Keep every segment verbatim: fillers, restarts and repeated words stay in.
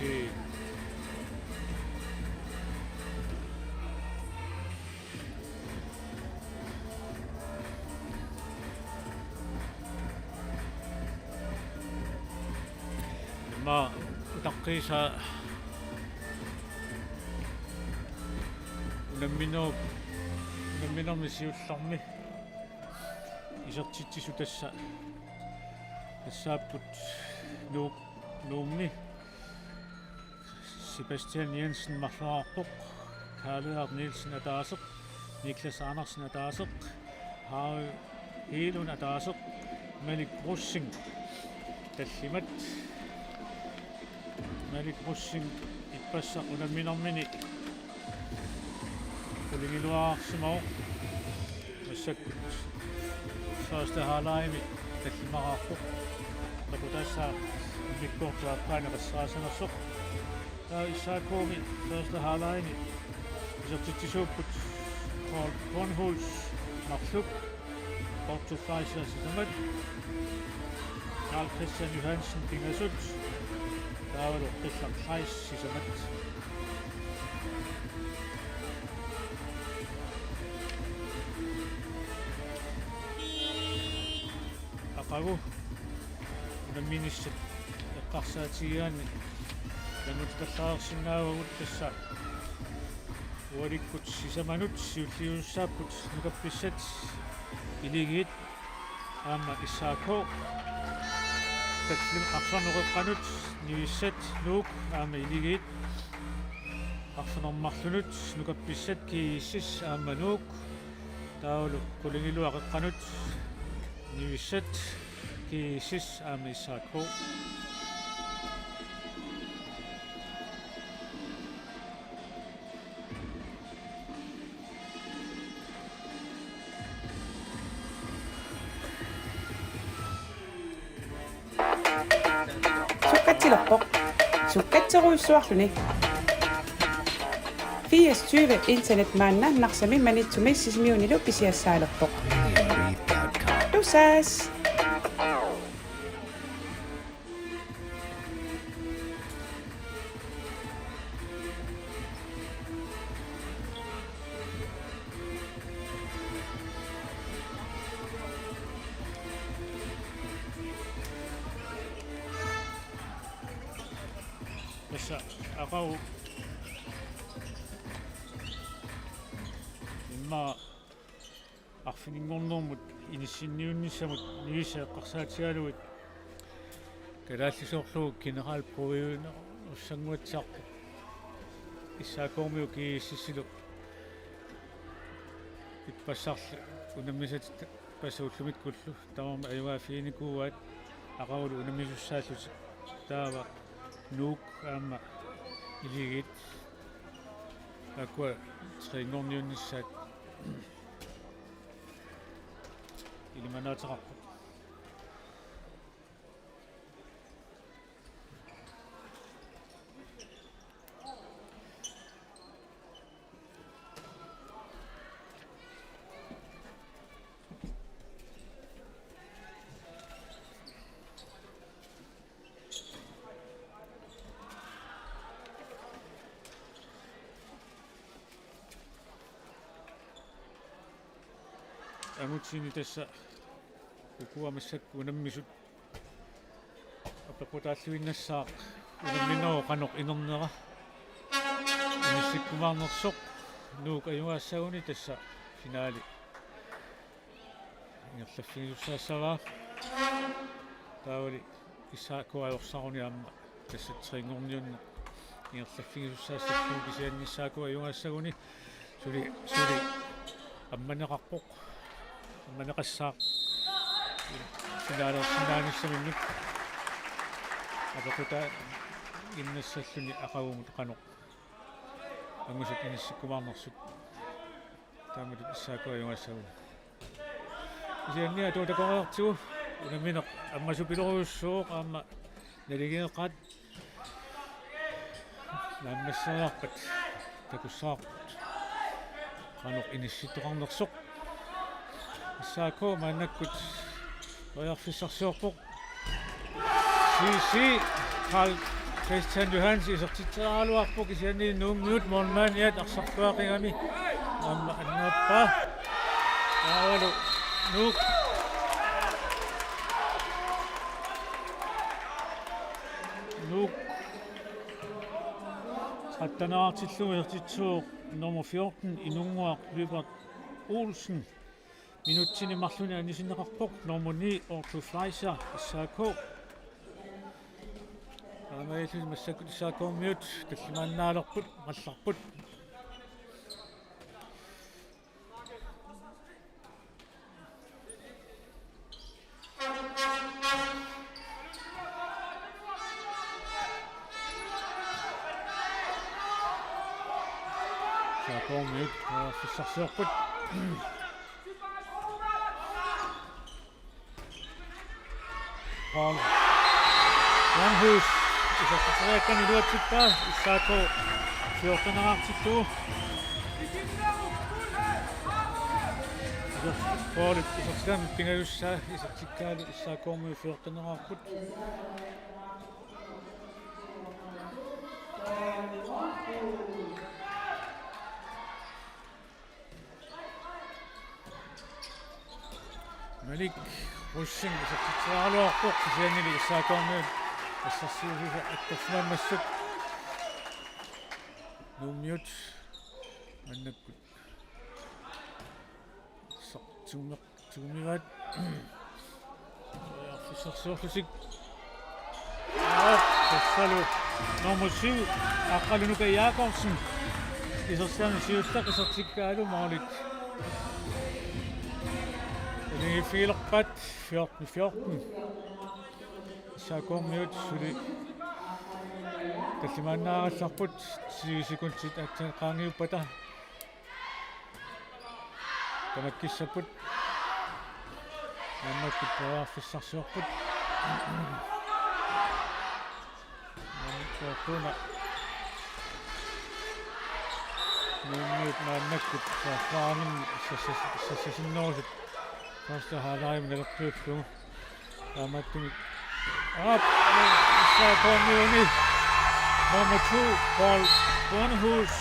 Immaqa utaqqiisaa unamminerup, unamminermi siullermi isertitsisut tassa tassaapput Nuuk, Nuummi Sebastian Jensen marloriarpoq, Karl Edvard Nielsen ataaseq, Niklas Andersen ataaseq, Harry Hegelund ataaseq, Malik Rosing tallimat. Malik Rosing ippassaq unamminermini qulingiluaarsimavoq. Massakkut første halvlegimi tallimaqaarpoq. Takutassaa immikkoortup aappaani qassaasanersoq. Taava S A K-mi første halvlegimi isertitsisuupput Paul Bornholtz marluk, Otto Fleischer sisamat, Carl Christian Johansen pingasut, taavalu Qillaq Kleist sisamat. Aqagu unamminissat eqqarsaatigigaanni languteqallaarsinnaavagut, tassa ualikkut sisamanut siulliussaapput nukappissat Iligiit aamma S A K. Tallimat arfineq-oqeqqanut nivissat Nuuk aamma Iligiit. Arfineq-marlunut nukappissat G S S aamma Nuuk. Taavalu qulingiluat qeqqanut nivissat G S S aamma S A K. Sukkatsilerpoq. Sukkatserujussuarluni. Fireogtyve internet maanna Narsami, Maniitsumi Sisimiunilu pisiassaalerpoq. Tusass! Tassa aqagu immaqa arfininngornermut inissinniunnissamut nivissat eqqarsaatigalugit kalaallisoorlugu generalprøviunerussanguatsiarpoq. S A K-miut G S S-ilu ippassarlu unammisat ippassaq ullumikkullu tamarmik ajugaaffiginikuuaat aqagulu unammisussaallutik, taava Nuuk aamma Iligiit. Taakkua tre-nngorniunnissaat ilimanaateqarput. Angutini tassa ukua massakkut unammisut apeqqutaalluinnassaaq unamminerup qanoq inernera inissikkumaarnersoq. Nuuk ajugaassaguni tassa finaali ingerlaffigisussaassavaa. Taavali S A K ajorsaruni aamma tassa tre-nngorniunneq ingerlaffigisussaassappugut, kisianni S A K ajugaassaguni suli, suli ammaneqarpoq. Ammaneqassaaq finaalersinnaanissaminnut. Apeqqutaaginnassalluni aqagumut qanoq angusat inissikkumaarnersut. Taamatut S A K ajugaassaguni. Kisianni atuutakoriartigu unammineq ammasupilorujussuuvoq, aamma naligeeqqaat naammasseriarpat takussavarput qanoq inissittoqarnersoq. S A K maannakkut periarfissarsiorpoq. C C, Karl Christian Johansen isertitseriaraluarpoq, kisianni Nuummiut målmandiat arsartuaqigami aamma annaappaa. Taavalu Nuuk. Nuuk trettenerartillugu isertitsivoq nummer fjorten, Inunnguaq Lybert Olsen. Minutsini marlunni anisinneqarpoq nummer ni, Otto Fleischer, S A K. Taamaalilluni massakkut S A K-miut tallimaannaalerput, mallarput. S A K-miut, aa, periarfissarsiorput. Paul Bornhus isertitseriakkani iluatsippaa, S A K fjortenerartillugu. Iser-, Paulip isertitami pingajussaa isertikkaalu S A K-miut fjortenerarput. Malik Rosing isertitseriaraluarpoq, kisiannili S A K-miut assersuisut attorsimammassuk. Nuummiut maannakkut sa-, tigumeq-, tigumivaat. Periarfissarsiorlutik. Aa, tassalu nummer syv, Aqqalu Nuka Jakobsen. Isertitami siulleq isertikkaalu målit naligiiffigilerpaat, fjorten fjorten. S A K-miut suli tallimaannaarallarput, ti sekundit aatsaat qaangiuppata. Tamakkissapput. Maannakkut periarfissarsiorput. Maannakkut Nuummiut maannakkut saaffaarninni sassas-, sassasinnerusut første halvlegimi naleqqiullugu. Taamaattumik. Aap, S A K-miuni nummer to, Paul Bornhus,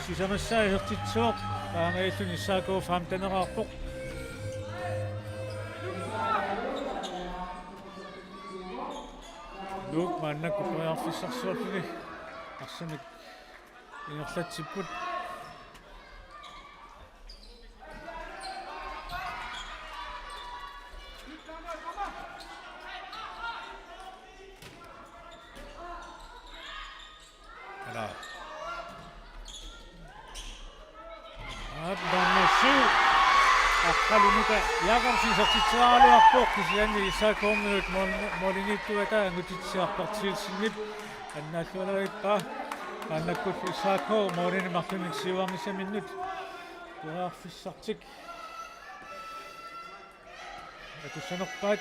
sisamassaa isertitsivoq. Taamaalilluni S A K femtenerarpoq. Nuuk maannakkut periarfissarsiorluni arsamik ingerlatsipput. Ala. Aap, nummer syv, Aqqalu Nuka Jakobsen isertitseriaraluarpoq, kisianni S A K-miut mål-, målimiittuata Angutitsi Arpertiilsinip annaallualavippaa. Maannakkut S A K målinik marlunnik siuarnissaminnut periarfissartik atussanerpaat.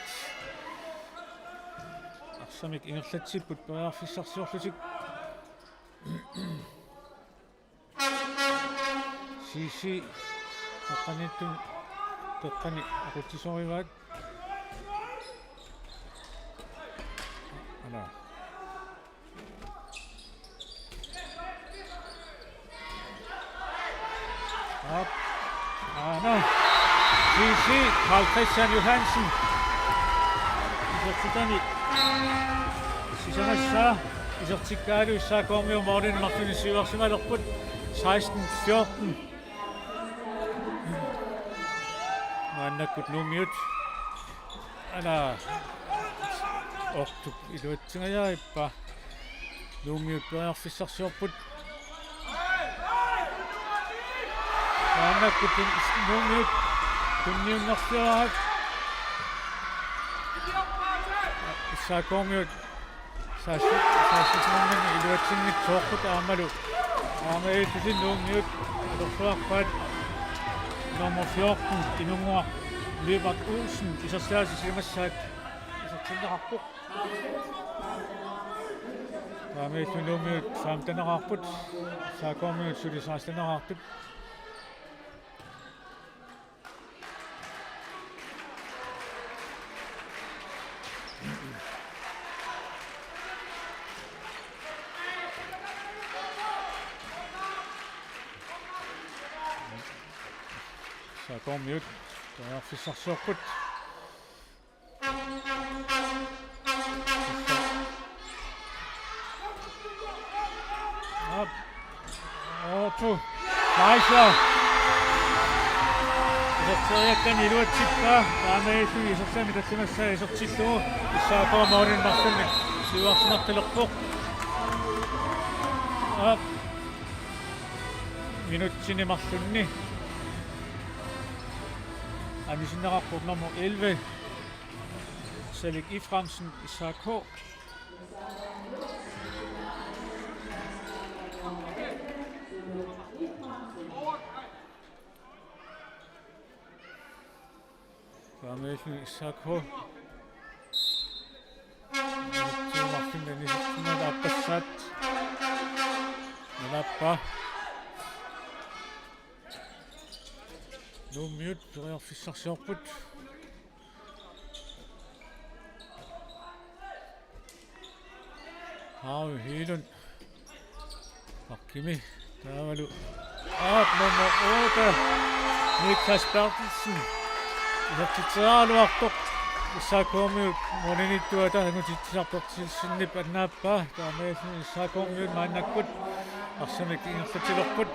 Arsamik ingerlatsipput periarfissarsiorlutik. C C, qeqqaniittumik qeqqani aqutsisorivaat. Ala. Aap. Aana. C C, Carl Christian Johansen. Isertitami sisamassaa isertikkaalu S A K-miut målinik marlunnik siuarsimalerput, seksten fjorten. Maannakkut Nuummiut. Ala. Ortup iluatsingajaarippaa. Nuummiut periarfissarsiorput. Maannakkut tun-, Nuummiut tunniunnerfigaat. S A K-miut saassu-, saassussinerminni iluatsinngitsoorput aammalu. Aamma iluatsinni Nuummiut atorluarpaat nummer fjorten, Inunnguaq Lybert Olsen, isertitaasa sisamassaat isertinneqarpoq. Taamaalilluni Nuummiut femteneqarput, S A K-miut suli seksteneqarput. Kormiut periarfissarsiorput. Aap. Otto Fleischer. Iserteriakkani iluatsippaa. Taamaalilluni isertitami tallimassaa isertillugu S A K-p målinik marlunnik siuarsimalerpoq. Aap. Minutsini marlunni anisinneqarpoq nummer elleve, Salik Efraimsen, S A K. Taamaalilluni S A K. Tiumarfinni anisinneqarpassaat. Nalappa. Nuummiut periarfissarsiorput. Harry Hegelund. Bakkimi. Taavalu. Aap, nummer otte. Niklas Berthelsen. Isertitseriaraluartoq. S A K-miut målimiittuata Angutitsisartoq Berthelsenip annaappaa. Taamaalilluni S A K-miut maannakkut arsamik ingerlatsilerput.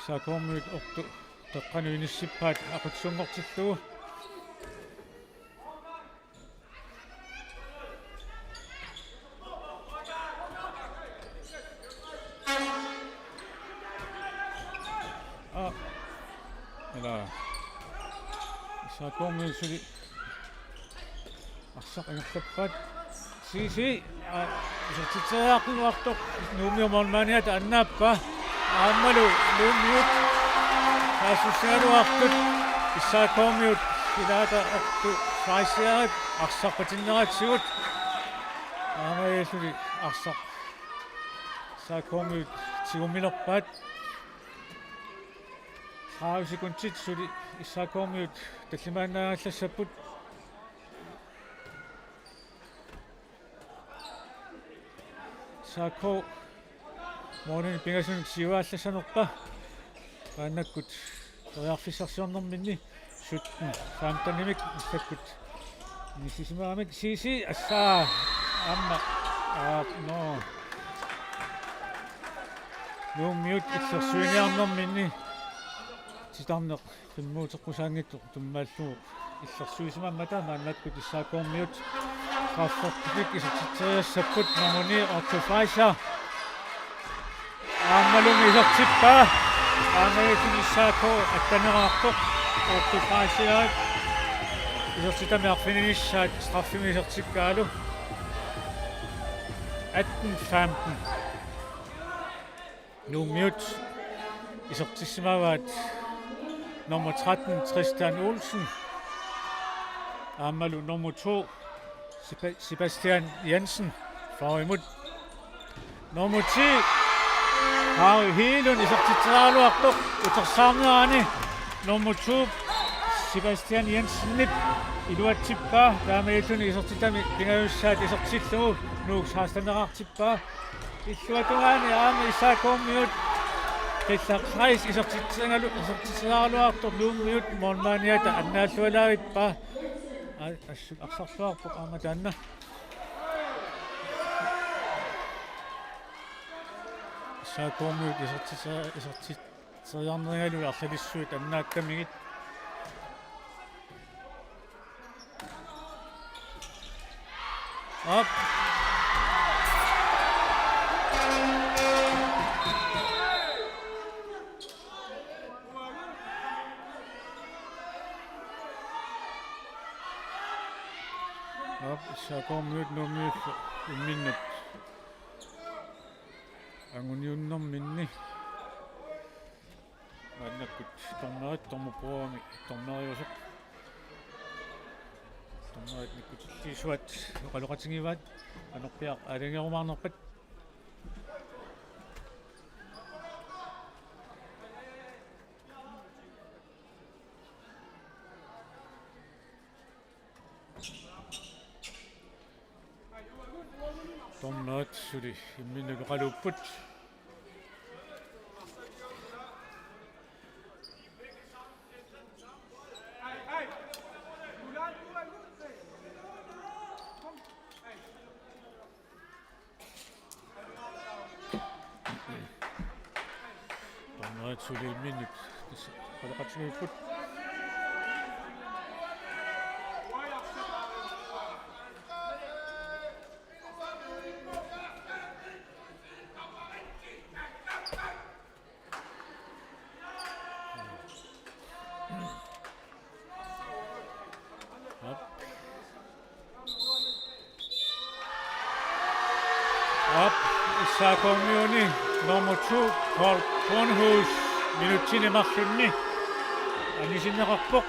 S A K-miut Otto Peqqanut inissippaat aqutsisunngortillugu. Aa. Ila. S A K-miut suli arsaq ingerlappaat. C C, aa, isertitseriaraluartoq Nuummiut målmandiata annaappaa. Aammalu Nuummiut saassussigaluartut S A K-miut ilaata Otto Fleischeriup arsaq patinneratigut. Taamaalilluni arsaq S A K-miut tigummilerpaat. Tredive sekundit suli S A K-miut tallimaannaagallassapput. S A K målinik pingasunik siuaallassanerpa maannakkut periarfissarsiornerminni sytten femtenimik massakkut inissisimagamik. C C, assaa, aamma, aa, no. Nuummiut illersuiniarnerminni titarneq femogtredive-uteqqusaanngitsoq tummaallugu illersuisimammata maannakkut S A K-miut strafferpik isertitseriassapput, nummer ni Otto Fleischer. Aammalumi isertippaa. Aammalumi S A K attaneraartoq Otto Fleischerip isertitami arfinilissaat straffimik isertikkaalu. Atten femten. Nuummiut isertissimavaat nummer tretten, Tristan Olsen. Aammalu nummer to, Seba-, Sebastian Jensen, fyrremut. Nummer ti, Harry Hegelund, isertitseriaraluartoq utersaarnerani. Nummer to, Sebastian Jensenip iluatsippaa. Taamaalilluni isertitami pingajussaat isertillugu Nuuk seksten-eqartippaa. Illuatungaani aamma S A K-miut qillaq seksten isertitseriaralu-, isertitseriaraluartoq Nuummiut målmandiata annaallualaarippaa. A-, assut arsarluarpoq aamma taanna. S A K-miut isertitse-, isertitseriarnerigalugu arlalissuit annaakkamigit. Aap. Aap, S A K-miut Nuummiut imminnut anguniunnerminni. Maannakkut dommerit, dommerpuuami dommeriusoq. Dommerit nikkutilliisuat oqaloqatigivaat qanorpiaq aalajangerumaarnerpat. Dommerit suli imminnut oqaluupput. Dommerit suli imminnut tassa oqaloqatigiipput. Aap. Aap, S A K-kormiuni nummer to, Paul Bornhus, minutsini marlunni anisinneqarpoq.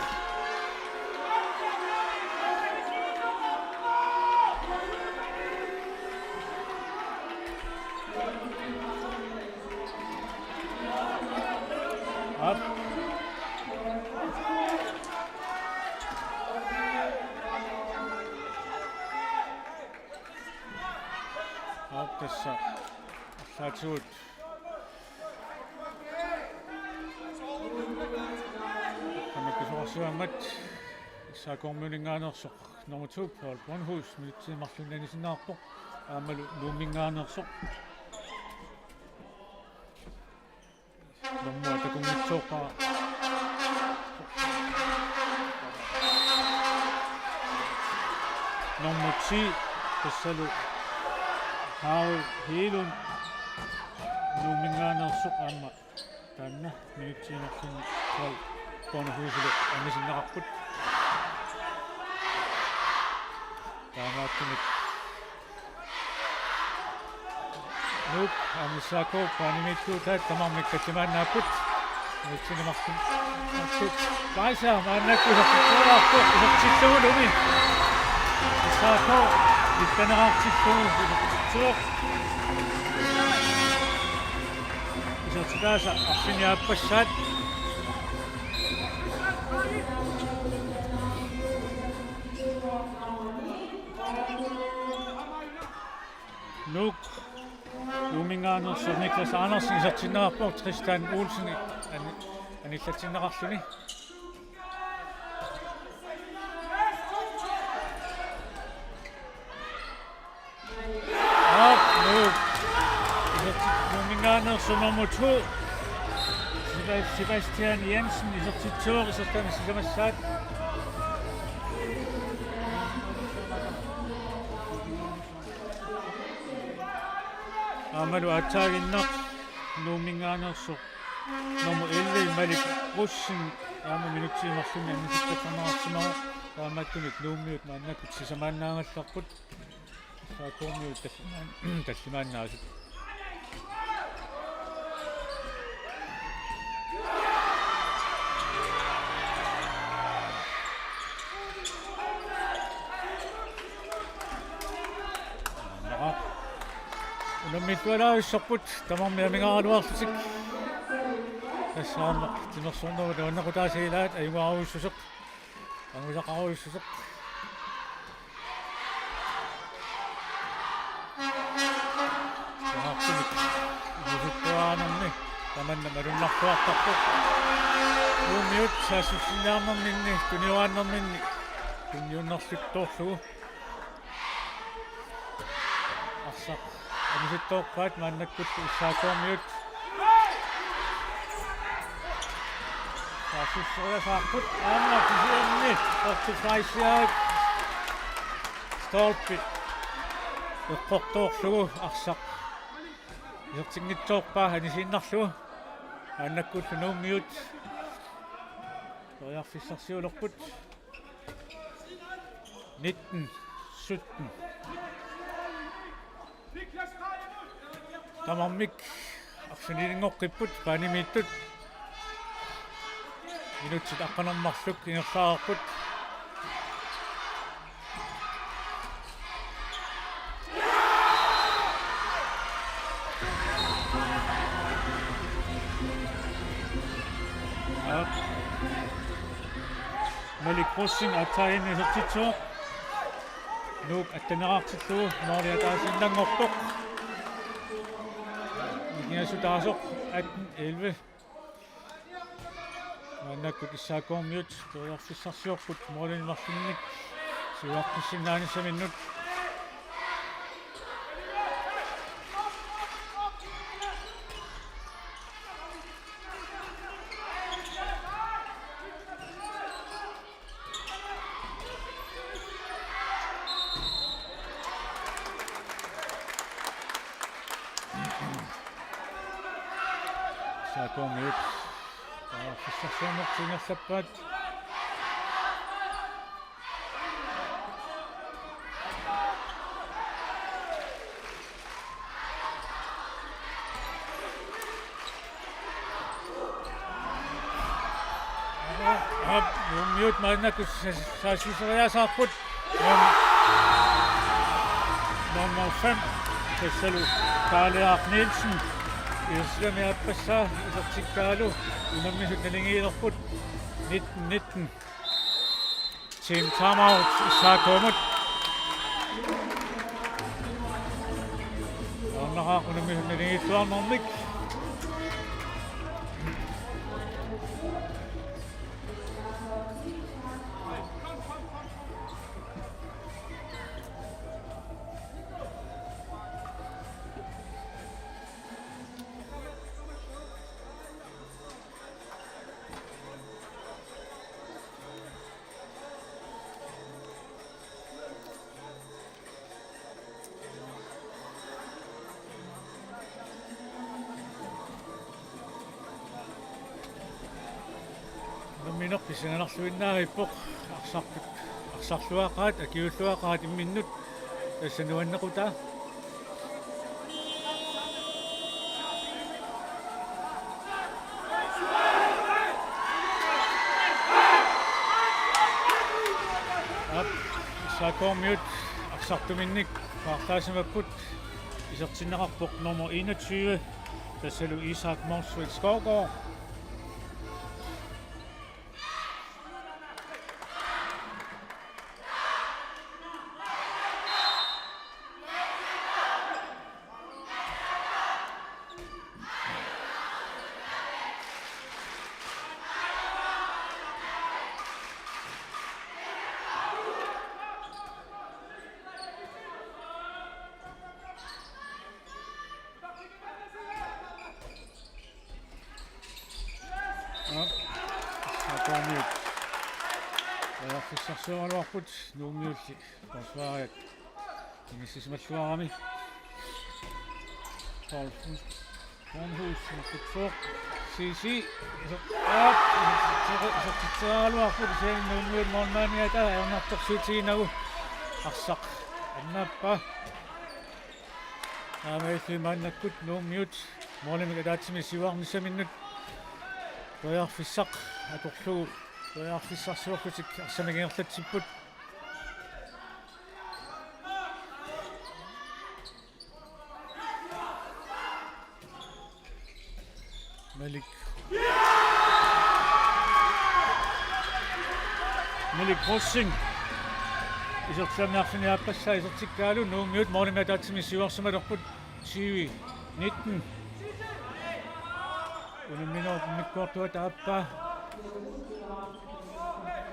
Aap. Aap, tassa arlaatigut qanakkisoqarsimaammat S A K-kormiuninngaanneersoq nummer to, Paul Bornhus, minutsini marlunni anisinneqarpoq. Aammalu Nuumminngaanneersoq. Nummer takunngitsoorpara. Nummer ti, tassalu Harry Hegelund, Nuumminngaanneersoq, aamma taanna minutsini marlunni Paul Bornhusilu anisinneqarput. Taamaattumik Nuuk aamma S A K banimiittuutaat tamarmik tallimaannaapput. Minutsini marlunni. Baisa maannakkut isertittuararpoq, isertillugulumi. S A K ittaneqartillugu isertittuuvoq. Isertitaasa arfineq-aappassaat. Nuuk, Nuumminngaanneersoq Niklas Andersen isertinneqarpoq, Tristan Olsen ani-, anillatsinneqarluni. Aap, Nuuk. Isertit-, Nuumminngaanneersoq nummer to, Seba-, Sebastian Jensen, isertittuuvoq, isertitani sisamassaat. Aammalu aatsaaginnaq Nuumminngaanneersoq nummer elleve, Malik Rosing, aamma minutsini marlunni anisipallaarsimavoq. Taamaattumik Nuummiut maannakkut sisamaannaagallarput. S A K-kormiut tallimaan-, tallimaannaasut. Naqa. Unammillualaarujussuarput tamarmik amigaaraluarlutik. Tassa aamma timersornerup nuannequtaasoq ilaat, ajugaarujussuseq. Angusaqarujussuseq. Taamaattumik inuusuttuaraanermi tamanna malunnartuartarpoq. Nuummiut saassussinniarnerminni, tuniuaannerminni tunniunnerluttoorlugu. Arsaq anisittoorpaat maannakkullu S A K-kormiut. Saassusseriasaarput aamma kisianni Otto Fleischer stolpi eqqortoorlugu arsaq isertinngitsoorpaa anisiinnarlugu. Maannakkullu Nuummiut periarfissarsiulerput. Nitten sytten. Tamarmik arfinilinngoqqipput banimiittut. Minutsit aqqaneq-marluk ingerlareerput. Malik Rosing aatsaaginnaq isertittuuvoq. Nuuk attanneqartillugu måli ataasiinnanngorpoq. Nikingassutaasoq atten elleve. Maannakkut S A K-kormiut periarfissarsiorput målinik marlunnik siuartissinnaanissaminut. S A K-kormiut. Aa, fissarsuarnertiinnarlappaat. Aap, Nuummiut maannakkut sa-, saassusseriaasaarput. Aap, nummer fem, tassalu Kaaliaaq Nielsen. Isersimasumi aappassaa isertikkaalu unammisut naligiilerput. Nitten nitten. Team timeout S A K-mut. Arnaqaaq unammisut naligiilluarnermik. Unammineq pissanganarluinnaavippoq, arsartut, arsarluaqaat, akiuulluaqaat imminnut, tassa nuannequtaa. Aap, S A K-kormiut arsartuminnik paarlaasimapput, isertinneqarpoq nummer enogtyve, tassalu Isak Motzfeldt Skovgaard. Aap, S A K-kormiut periarfissarsioraluarput, Nuummiulli forsvariat inissisimalluarami. Paul Bornhus, nummer to. C C. Iser-, aap, isertitse-, isertitseraluarpoq, kisianni Nuummiut målmandiata ajornartorsiutiginagu arsaq annaappaa. Taamaalilluni maannakkut Nuummiut målimik ataatsimik siuarnissaminnut periarfissaq atorlugu periarfissarsiorlutik arsamik ingerlatsipput. Malik. Malik Rosing. Isertitseriarluni aappassaa isertikkaalu Nuummiut målimik ataatsimik siuarsimalerput, tyve nitten. Unamminerup immikkoortuata aappaa.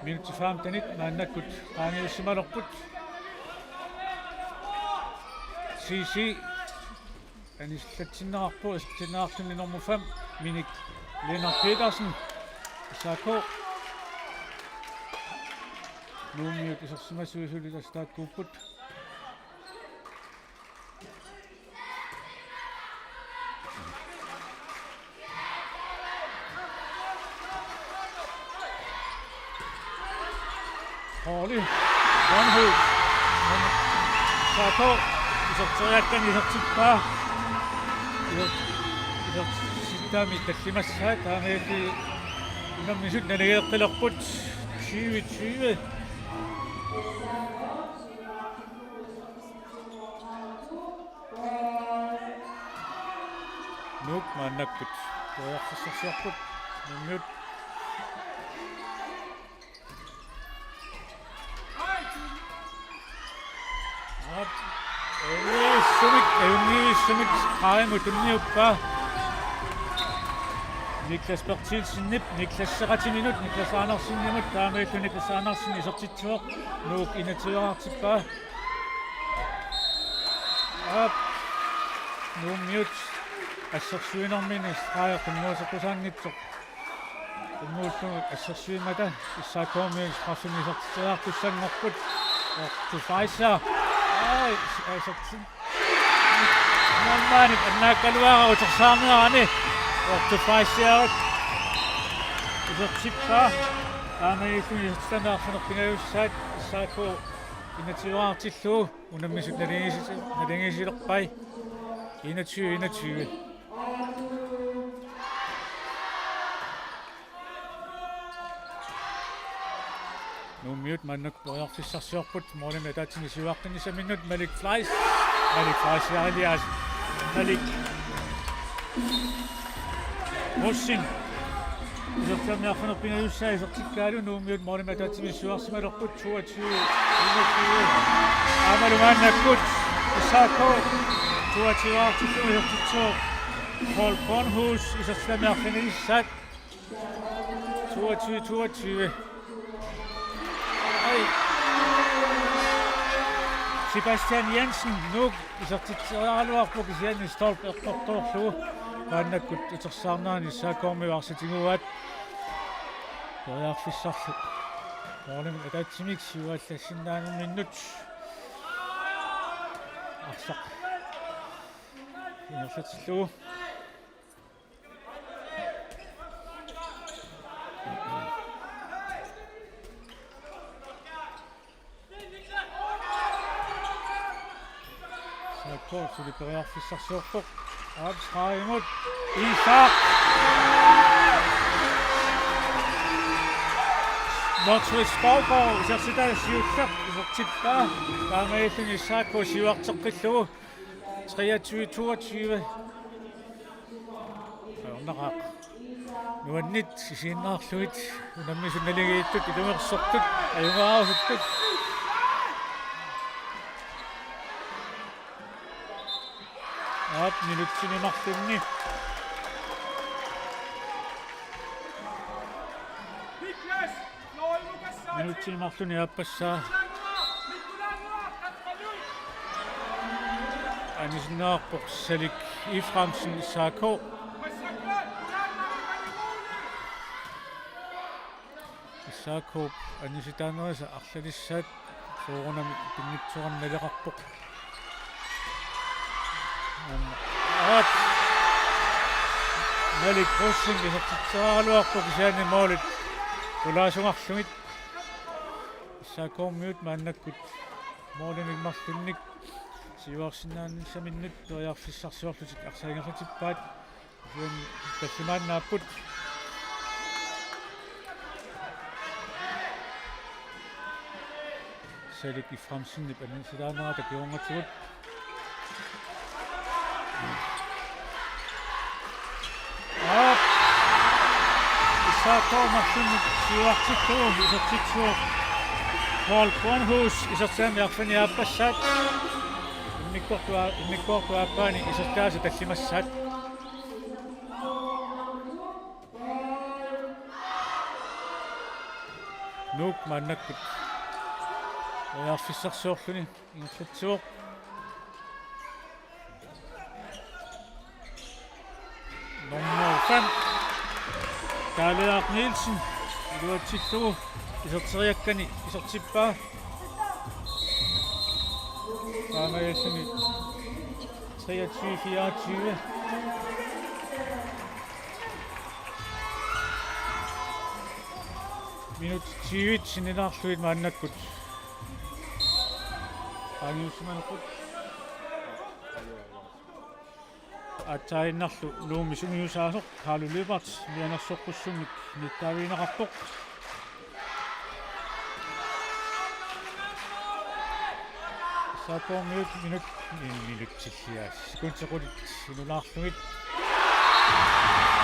Minutsit femtenit maannakkut qaangiussimalerput. C C. Anisillatsinneqarpoq, isertitseriarluni nummer fem, Minik Lennart Petersen, S A K. Nuummiut isersimasui suli tassa taakkuupput. Pauli Vanhu. S A K iserteriakkani isertippaa. Iser-, isertitsittaami tallimassaat, taamaalilluni unammisut naligeqqilerput, tyve tyve. Nuuk maannakkut periarfissarsiorput, Nuummiut. Tumik, ajunngivissumik, qaimut tunniuppaa. Niklas Berthelsenip, Niklas seqatiminut, Niklas Andersenimut, taamaalilluni Niklas Andersen isertitsivoq, Nuuk enogtyve-artippaa. Aap, Nuummiut assersuinermini stregi qimmuuseqqusaanngitsoq. Immuullugu assersuimmata S A K-miut straffimik isertitseriartussanngorput. Otto Fleischer. Ai, isertitsin. Nuummiut annaakkaluarput utersaarnerani. Otto Fleischer. Isertippaa. Taamaalilluni isertitami arfineq-pingajussaat S A K enogtyve-artillugu. Unammisut naligiisi-, naligiisilerpai. Enogtyve enogtyve. Nuummiut maannakkut periarfissarsiorput, målimik ataatsimik siuartinnissaminnut. Malik Fleis-, Malik Fleischer Elias, Malik Rosing. Isertitami arfineq-pingajussaa isertikkaalu Nuummiut målimik ataatsimik siuarsimalerput. Toogtyve enogtyve. Aammalu maannakkut S A K toogtyve-artillugu isertitsivoq. Paul Bornhus isertitami arfinilissaat. Toogtyve toogtyve. Ai. Sebastian Jensen, Nuuk, isertitseriaraluarpoq kisianni stolpe eqqortoorlugu. Maannakkut utersaarnerani S A K-miut arsaq tiguaat. Periarfissarlu målimik ataatsimik siuallassinnaanngorninnut arsaq ingerlatillugu. S A K suli periarfissarsiorpoq. Aap, stregimut. Isak Motzfeldt Skovgaard isertitaa siulleq isertippaa. Taamaalilluni S A K siuarteqqillugu. Treogtyve toogtyve. Ajornaqaaq. Nuanneq isiginnaarlugit unammisut naligiittut, ilungersortut, ajugaarusuttut. Aap, minutsini marlunni. Minutsini marlunni aappassaa anisinneqarpoq Salik Efraimsen, S A K. S A K-p anisitaanerisa arlalissaat soorunami pinngitsoorani naleqarpoq. Aap. Malik Rosing isertitseriaraluarpoq kisianni målit qulaasungarlugit. S A K-miut maannakkut målinik marlunnik siuarsinnaanissaminut periarfissarsiorlutik arsaq ingerlatippaat. Kisianni tallimaannaapput. Salik Efraimsenip anisitaanera takujunngatsigut. Aap. S A K marlunnik siuartillugu isertitsivoq Paul Bornhus isertitami arfineq-aappassaat. Immikkoortu-, immikkoortup aappaani isertitaasa tallimassaat. Nuuk maannakkut periarfissarsiorluni ingerlatsivoq. Nummer fem, Kaaliaq Nielsen, iluatsillugu iserteriakkani isertippaa. Taamaalilluni treogtyve fireogtyve. Minutsit tyve sinnilaarlugit maannakkut qaangiussimalerput. Aatsaaginnarlu Nuummi sungiusaasoq Carlo Lyberth mianersoqqussummik nittaavigineqarpoq. S A K-miut minut, minutsilliaat sekundit qulit sinnilaarlugit.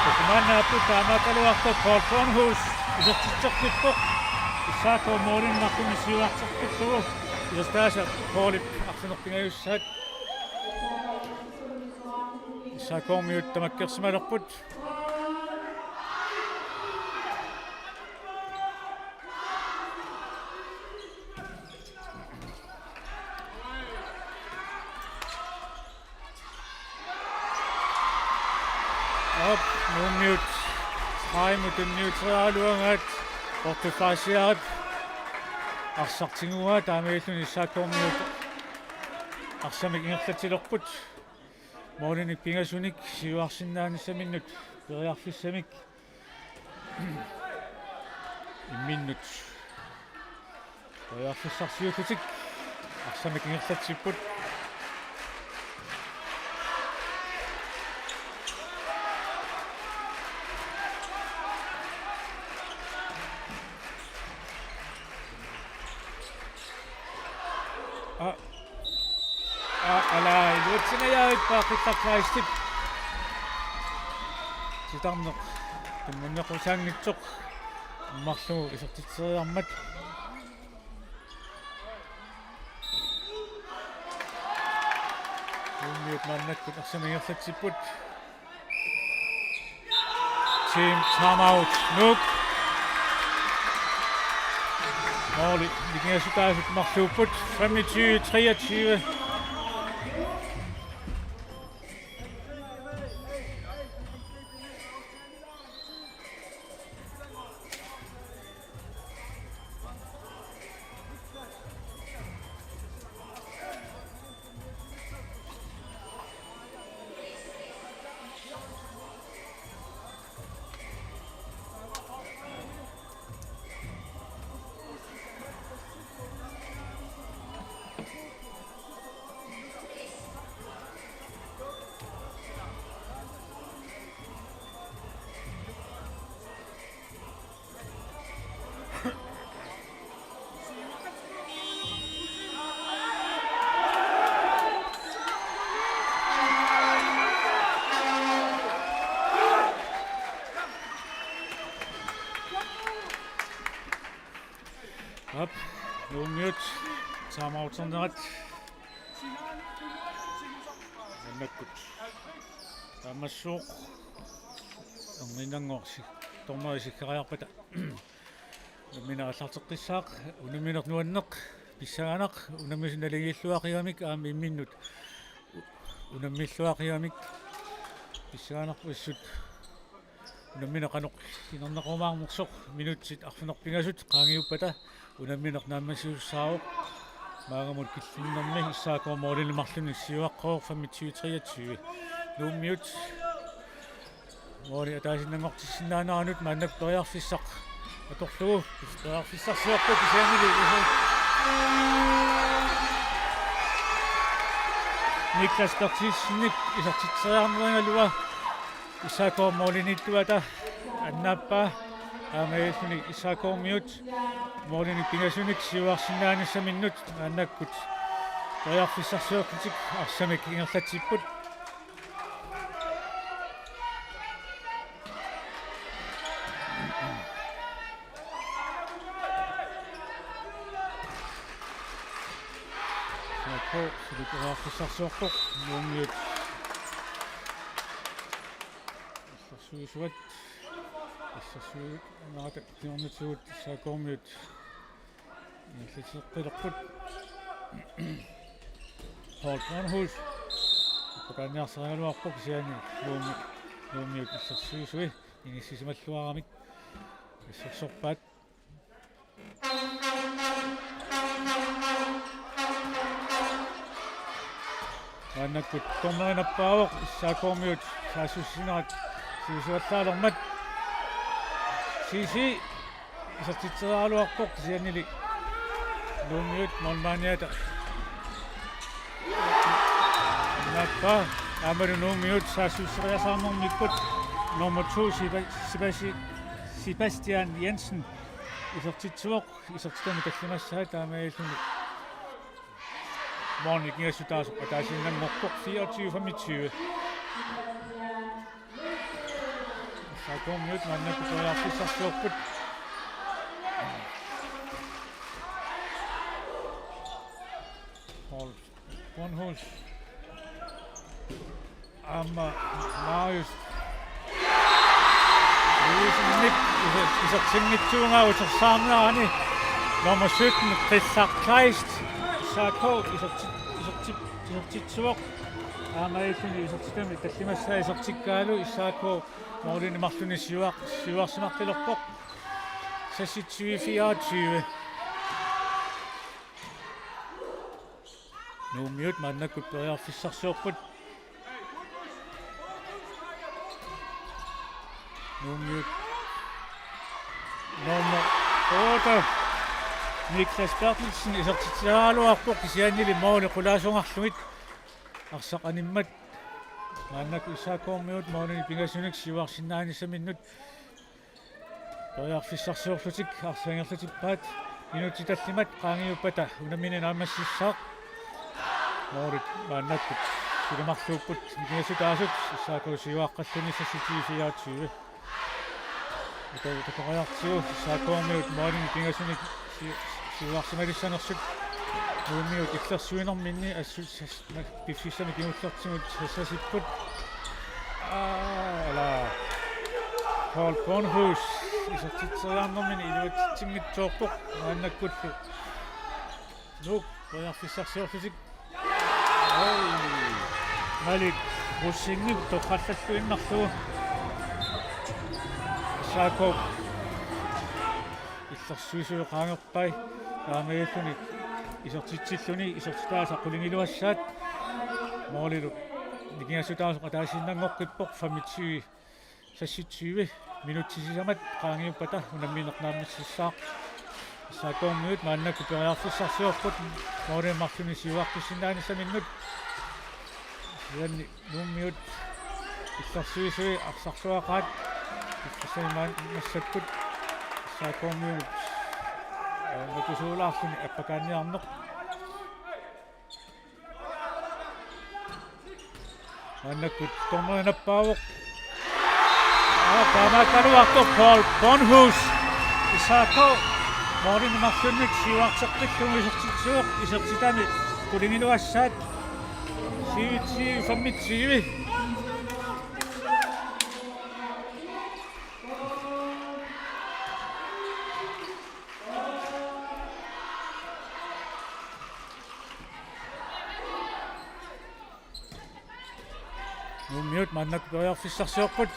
Takumaannaapput taamaakkaluartoq Paul Bornhus isertitseqqippoq. S A K målinik marlunnik siuarteqqillugu isertitaasa Paulip arfineq-pingajussaat. S A K-kormiut tamakkersimalerput. Op, Nuummiut stregimut tunniuteriaraluaraat, Otto Fasiarip arsaq tiguaa, taamaalilluni S A K-kormiut arsamik ingerlatsilerput. Målinik pingasunik siuarsinnaanissaminnut periarfissamik imminnut periarfissarsiullutik arsamik ingerlatsipput. Aa, aa, ala, iluatsingajaarippoq Qillaq Kleistip. Titarneq tunniunneqqusaanngitsoq marluk isertitseriarmat. Nuummiut maannakkut arsamik ingerlatsipput. Team timeout, Nuuk. Måli nikingassutaasut marluupput, femogtyve treogtyve. Aap, Nuummiut timeouternerat. Maannakkut taamaasoq erniinnanngorsi dommeri sikkeriarpata unammineq aallarteqqissaaq. Unammineq nuanneq pissanganaq, unammisut naligiilluaqigamik aamma imminnut unammilluaqigamik pissanganarpoq, assut unammineq qanoq inerneqarumaarnersoq, minutsit arfineq-pingasut qaangiuppata unammineq naammassisussaavoq. Maannamut killinnermi S A K-p målinik marlunnik siuaqqavoq, femogtyve treogtyve. Nuummiut måli ataasiinnanngortissinnaaneranut maannakkut periarfissaq atorlugu periarfissarsiorput, kisiannili Niklas Berthelsenip isertitseriarnerigaluaq S A K-p målimiittuata annaappaa. Taamaalilluni S A K-kormiut målinik pingasunik siuarsinnaanissaminnut maannakkut periarfissarsiorlutik arsamik ingerlatsipput. S A K suli periarfissarsiorpoq, Nuummiut assersuisuat, assersuisuat anarata kingornatigut S A K-kormiut ingerlateqqilerput. Paul Bornhus appakaanniarsarigaluarpoq, kisianni Nuummi, Nuummiut assersuisui inissisimalluaramik assersorpaat. Maannakkut dommeri nappaavoq S A K-kormiut saassussinerat sivisuallaalermat. C C isertitseriaraluarpoq, kisiannili Nuummiut målmandiata annaappaa. Aammalu Nuummiut saassusseriasaarnermikkut nummer to Seba-, Sebasti-, Sebastian Jensen isertitsivoq, isertitami tallimassaa, taamaalilluni måli nikingassutaasoq ataasiinnanngorpoq, fireogtyve femogtyve. S A K-kormiut maannakkut periarfissarsiorput. Paul Bornhus. Aamma Marius Olsenip iser-, isertinngitsuugaa utersaarnerani nummer sytten, Qillaq Kleist, S A K, iserti-, iserti-, isertitsivoq. Taamaalilluni isertitami tallimassaa isertikkaalu S A K målinik marlunnik siuar-, siuarsimaqqilerpoq. Seksogtyve fireogtyve. Nuummiut maannakkut periarfissarsiorput. Nuummiut nummer otte, Niklas Berthelsen, isertitseriaraluarpoq kisiannili måli qulaasungarlugit. Arsaq animmat maannakkut S A K-miut målinik pingasunik siuarsinnaanissaminnut periarfissarsiorlutik arsaq ingerlatippaat. Minutsit tallimat qaangiuppata unammineq naammassissaaq. Målit maannakkut silamarluupput nikingassutaasut, S A K siuaqqalluni seksogtyve fireogtyve. Uta-, uta-, takoriartigu S A K-miut målinik pingasunik si-, siuarsimalissanersut. Nuummiut illersuinerminni assut sas-, na-, piffissami kingullertigut sassasipput. Aa, ala. Paul Bornhus isertitseriarnermini iluatsitsinngitsoorpoq maannakkullu. Nuuk periarfissarsiorlutik. Oi. Malik Rosingip toqqallalluinnarlugu. S A K illersuisui qaangerpai. Taamaalilluni isertitsilluni isertitaasa qulingiluassaat. Målilu nikingassutaasoq ataasiinnanngoqqippoq, femogtyve seksogtyve. Minutsit sisamat qaangiuppata unammineq naammassissaaq. S A K-miut maannakkut periarfissarsiorput målinik marlunnik siuaqqissinnaanissaminnut. Kisianni Nuummiut illersuisui arsarluaqaat. Piffissami maan-, massakkut S A K-miunut, aa, nakusuulaarluni appakaanniarneq. Maannakkut dommeri nappaavoq. Aa, taamaakkaluartoq Paul Bornhus. S A K målinik marlunnik siuarteqqillugu isertitsivoq, isertitami qulingiluassaat. Syvogtyve femogtyve. Nuummiut maannakkut periarfissarsiorput.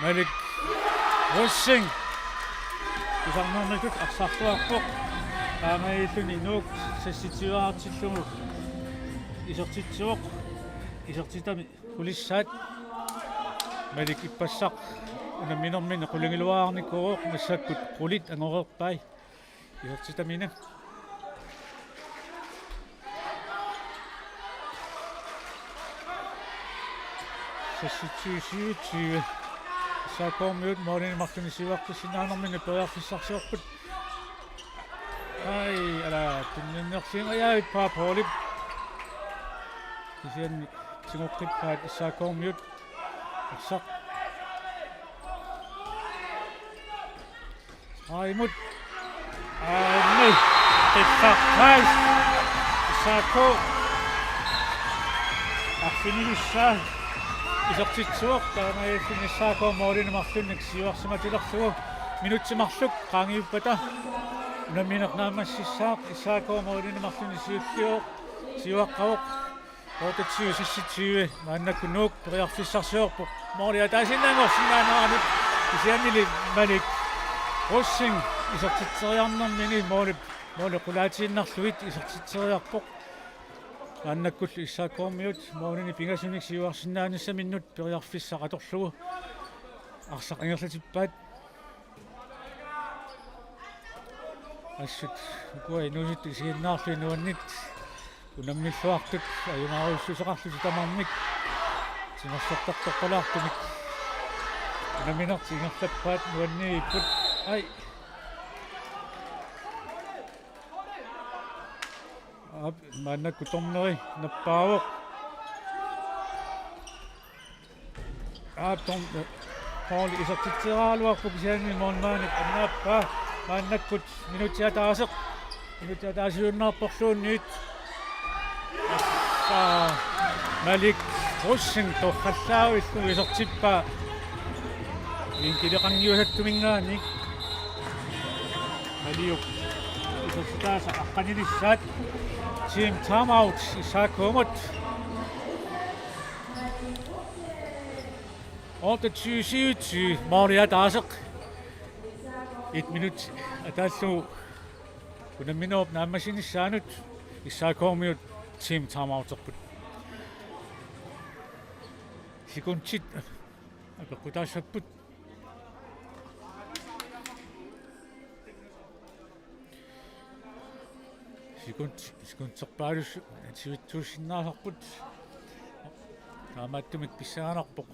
Malik Rosing. Tusarnaarnermut arsarluarpoq. Taamaalilluni Nuuk seksogtyve-artillugu isertitsivoq. Isertitami qulissaat. Malik ippassaq unamminermini qulingiluaarnikuuvoq, massakkut qulit angoreerpai isertitamini. Seksogtyve syvogtyve. S A K-miut målinik marlunnik siuaqqissinnaanerminni periarfissarsiorput. Ai, ala, tunniunnerluinnariaavippoq Paulip. Kisianni tigoqqippaat S A K-miut. Arsaq. Aimut. Aammi. Qillaq Kleist. S A K arfinilissaa isertitsivoq, taamaalilluni S A K målinik marlunnik siuarsimatilerlugu. Minutsit marluk qaangiuppata unammineq naammassissaaq, S A K målinik marlunnik siulliuvoq, siuaqqavoq. Otteogtyve seksogtyve, maannakkut Nuuk periarfissarsiorpoq måli ataasiinnanngorsinnaaneranut, kisiannili Malik Rosing isertitseriarnermini måli, måli qulaatiinnarlugu isertitseriarpoq. Maannakkullu S A K-miut målinik pingasunik siuarsinnaanissaminnut periarfissaq atorlugu arsaq ingerlatippaat. Assut ukua inuusuttut isiginnaarlugit nuanniit unammilluartut ajunaarujussuseqarlutik tamarmik timersortartorpalaartumik unamminertik ingerlappaat nuanniipput. Ai. Aap, maannakkut dommeri nappaavoq. Aap, dom-, Paul isertitseriaraluarpoq kisianni målmandip annaappaa. Maannakkut minutsit ataaseq. Minutsit ataasiinnarporluunniit. Malik Rosing torrallaavillugu isertippaa. Vinkileqanngiusattuminngaanniit. Maliup isertitaasa aqqanilissaat. Team timeout S A K-mut. Otteogtyve syvogtyve, måli ataaseq. Et minut ataallugu unamminerup naammassinissaanut S A K-miut team timeouterput. Sekundit apeqqutaassapput. Sekund, sekunderpaalussu sivitsuussinnaasarput. Taamaattumik pissanganarpoq.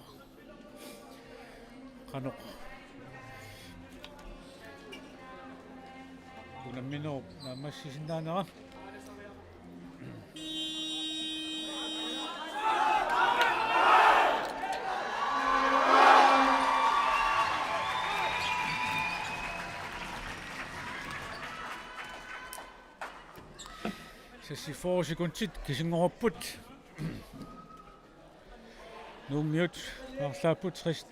Qanoq unamminerup naammassisinnaanera. Seksogfyrre sekundit kisinngorupput. Nuummiut paarlaapput tres.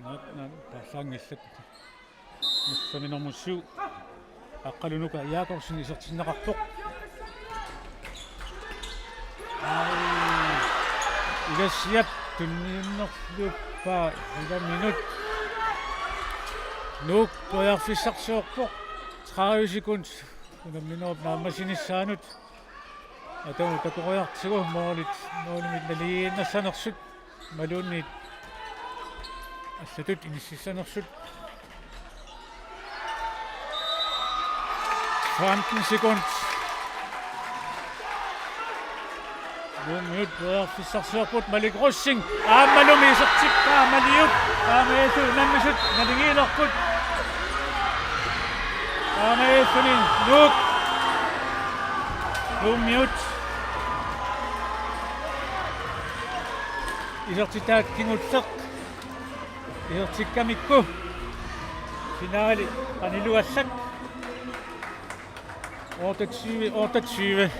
Naak, naak, paarlaanngillat. Massami nummer syv. Aqqalu Nuka Jakobsen isertinneqarpoq. Ai. Igassiap tunniunnerluppaa ila minut. Nuuk periarfissarsiorpoq. Tredive sekund. Unamminerup naammassinissaanut. Atagu takoriartigu målit, målimit naligiinnassanersut. Imaluunniit allatut inississanersut. Femten sekund. Nuummiut periarfissarsiorput Malik Rosing. Aammalumi isertippaa Maliup. Aamma isu unammisut naligiilerput. Aamma isuni Nuuk. Nuummiut. Isertitaat kingulleq. Isertikkamikku. Finali qaniluallak. Otteogtyve, otteogtyve.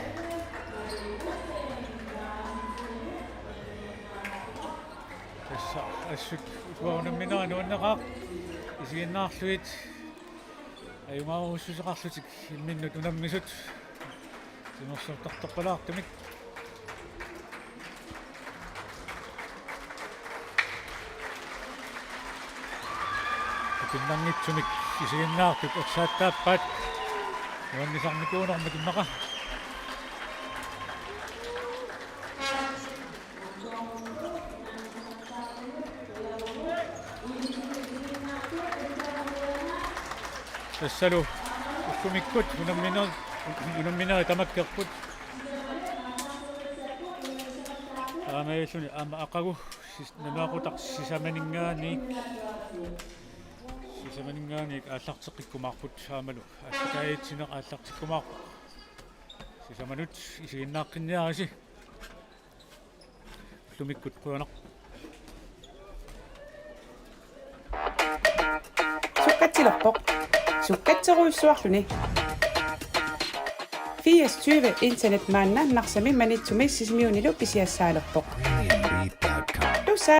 Tassa assut ukua unamminerat nuanneqaaq. Isiginnaarlugit ajugaarusussuseqarlutik imminnut unammisut timersortartorpalaartumik. Pinnanngitsumik isiginnaartut ersaattaappaat. Nuannisarnikuunermik immaqa. Tassalu ullumikkut unammine-, unamminerit tamakkerput. Taamaalilluni aamma aqagu sis-, nalunaaqutaq sisamaninngaanniit, sisamaninngaanniit aallarteqqikkumaarput aammalu aallakaatitsineq aallartikkumaarpoq. Sisamanut isiginnaaqqinniarisi. Ullumikkut qujanaq. Sukkatsilerpoq. Sukkatserujussuarluni. Firs tyve internet maanna Narsami, Maniitsumi Sisimiunilu pisiassaalerpoq.